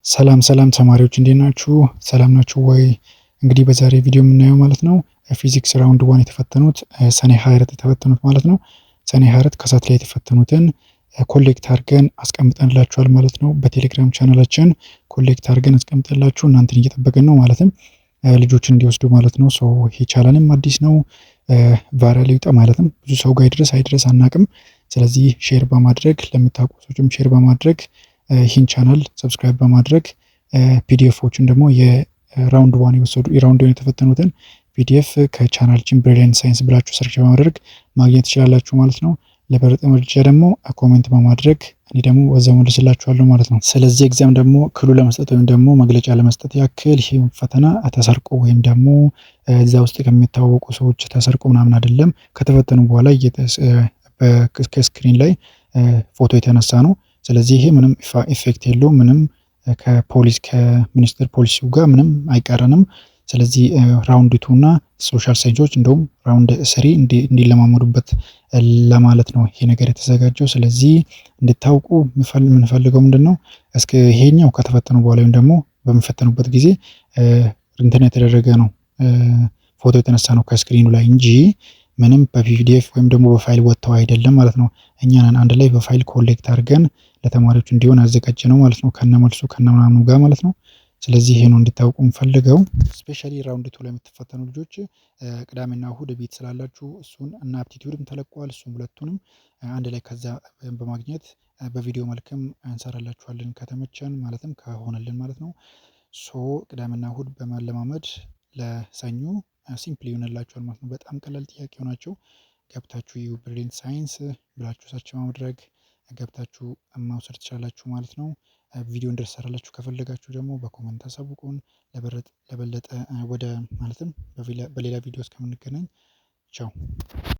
ሰላም ሰላም ተማሪዎች፣ እንዴት ናችሁ? ሰላም ናችሁ ወይ? እንግዲህ በዛሬ ቪዲዮ የምናየው ማለት ነው ፊዚክስ round one የተፈተኑት፣ ሰኔ 24 የተፈተኑት ማለት ነው። ሰኔ 24 ከሰዓት ላይ የተፈተኑትን collect አድርገን አስቀምጠንላችኋል ማለት ነው። በቴሌግራም ቻናላችን collect አድርገን አስቀምጠንላችሁ እናንተን እየጠበቅን ነው፣ ማለትም ልጆች እንዲወስዱ ማለት ነው። So ይሄ ቻናልም አዲስ ነው፣ viral ይውጣ፣ ማለትም ብዙ ሰው ጋር ይድረስ አይድረስ አናቅም። ስለዚህ share በማድረግ፣ ለምታውቁ ሰዎችም share በማድረግ፣ ይህን channel subscribe በማድረግ፣ PDF ኦችን ደግሞ የ round one የወሰዱ፣ የ round one የተፈተኑትን PDF ከቻናላችን Brilliant Science ብላችሁ search በማድረግ ማግኘት ትችላላችሁ ማለት ነው። ለበለጠ መረጃ ደግሞ comment በማድረግ እኔ ደግሞ በዛው መልስላችኋለሁ ማለት ነው። ስለዚህ exam ደግሞ clue ለመስጠት ወይም ደግሞ መግለጫ ለመስጠት ያክል ይህ ፈተና ተሰርቆ ወይም ደግሞ እዛ ውስጥ ከሚታወቁ ሰዎች ተሰርቆ ምናምን አይደለም። ከተፈተኑ በኋላ ከ screen ላይ ፎቶ የተነሳ ነው። ስለዚህ ይሄ ምንም effect የለውም። ምንም ከፖሊስ ከሚኒስትር ፖሊሲው ጋር ምንም አይቃረንም። ስለዚህ round two እና social science ኦች እንደውም round three እንዲለማመዱበት ለማለት ነው ይሄ ነገር የተዘጋጀው። ስለዚህ እንድታውቁ የምንፈልገው ምንድን ነው፣ እስከ ይሄኛው ከተፈተኑ በኋላ ወይም ደግሞ በሚፈተኑበት ጊዜ እንትን የተደረገ ነው፣ ፎቶ የተነሳ ነው ከ screen ኑ ላይ እንጂ ምንም በ PDF ወይም ደግሞ በፋይል ወጥተው አይደለም ማለት ነው። እኛ ነን አንድ ላይ በ file collect አድርገን ለተማሪዎች እንዲሆን ያዘጋጀነው ማለት ነው፣ ከነመልሱ ከነምናምኑ ጋር ማለት ነው። ስለዚህ ይሄ ነው እንድታውቁ የምፈልገው። Especially round two ላይ የምትፈተኑ ልጆች ቅዳሜና እሁድ ቤት ስላላችሁ እሱን እና aptitude ም ተለቋል። እሱም ሁለቱንም አንድ ላይ ከዛ በማግኘት በቪዲዮ መልክም እንሰራላችኋለን ከተመቸን፣ ማለትም ከሆነልን ማለት ነው። So ቅዳሜና እሁድ በመለማመድ ለሰኞ simple ይሆንላችኋል ማለት ነው። በጣም ቀላል ጥያቄ ናቸው። ገብታችሁ ዩ Brilliant Science ብላችሁ search በማድረግ ገብታችሁ መውሰድ ትችላላችሁ ማለት ነው። ቪዲዮ እንድሰራላችሁ ከፈለጋችሁ ደግሞ በ comment አሳውቁን። ለበለጠ ወደ ማለትም በሌላ ቪዲዮ እስከምንገናኝ ቻው።